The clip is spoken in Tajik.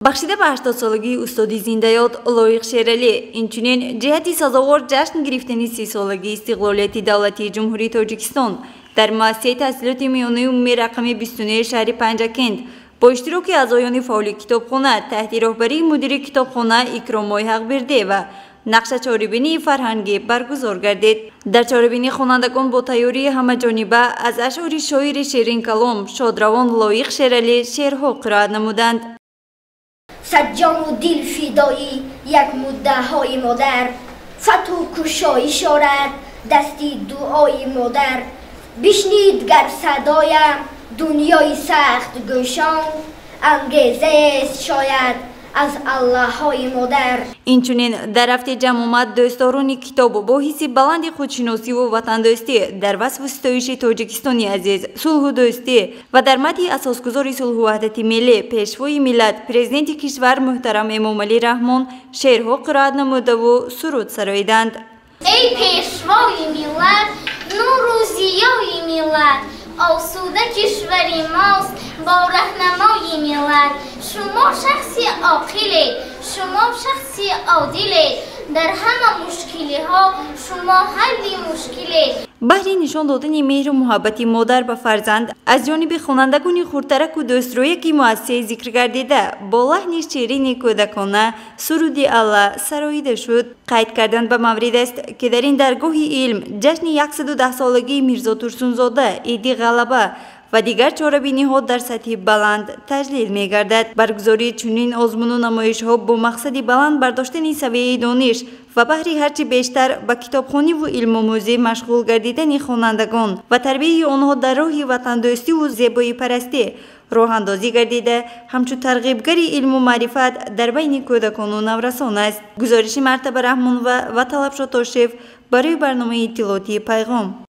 Бахшида ба 80-солагии устоди зиндаёд Лоиқ Шералӣ, инчунин ҷиҳати сазовор ҷашн гирифтани 30-солагии истиқлолияти давлатии Ҷумҳурии Тоҷикистон дар муассисаи таҳсилоти миёнаи умумии рақами 29 шаҳри Панҷакент бо иштироки аъзоёни фаъоли китобхона таҳти роҳбарии мудири китобхона Икромои Ҳақбердиева нақша чорабинии фарҳангӣ баргузор гардид. Дар чорабинӣ хонандагон бо тайёрии ҳамаҷониба аз ашъори шоири ширинкалом шодравон Лоиқ Шералӣ шеърҳо қироат намуданд. Садҷону дил фидоӣ як муддаҳои модар, фатҳу кушоиш орад дасти дуои модар. Бишнид гар садоям дунёи сахт гӯшон, ангезест шояд аз аллаҳои модар. Инчунин дар рафти ҷамъомад дӯстдорони китоб бо ҳисси баланди худшиносиву ватандӯстӣ дар васфу ситоиши Тоҷикистони азиз, сулҳу дӯстӣ ва дар мадҳи асосгузори сулҳу ваҳдати миллӣ, пешвои миллат, президенти кишвар муҳтарам Эмомалӣ Раҳмон шеърҳо қироат намудаву суруд сароиданд. Эй пешвои миллат, нуру зиёи миллат, осуда кишвари мост бо раҳнамои миллат. Шумо шахси оқилед, шумо шахси одилед, дар ҳама мушкилиҳо шумо ҳалли мушкилед. Баҳри нишон додани меҳру муҳаббати модар ба фарзанд аз ҷониби хонандагони хурдтараку дӯстрӯяки муассисаи зикргардида бо лаҳни ширини кӯдакона суруди Алла сароида шуд. Қайд кардан ба маврид аст, ки дар ин даргоҳи илм ҷашни 110-солагии Мирзо Турсунзода, Иди Ғалаба ва дигар чорабиниҳо дар сатҳи баланд таҷлил мегардад. Баргузории чунин озмуну намоишҳо бо мақсади баланд бардоштани савияи дониш ва баҳри ҳарчи бештар ба китобхониву илмомӯзӣ машғул гардидани хонандагон ва тарбияи онҳо дар роҳи ватандӯстиву зебоипарастӣ роҳандозӣ гардида, ҳамчун тарғибгари илму маърифат дар байни кӯдакону наврасон аст. Гузориши Мартаба Раҳмонова ва Талабшо Тошев барои барномаи иттилоотии Пайғом.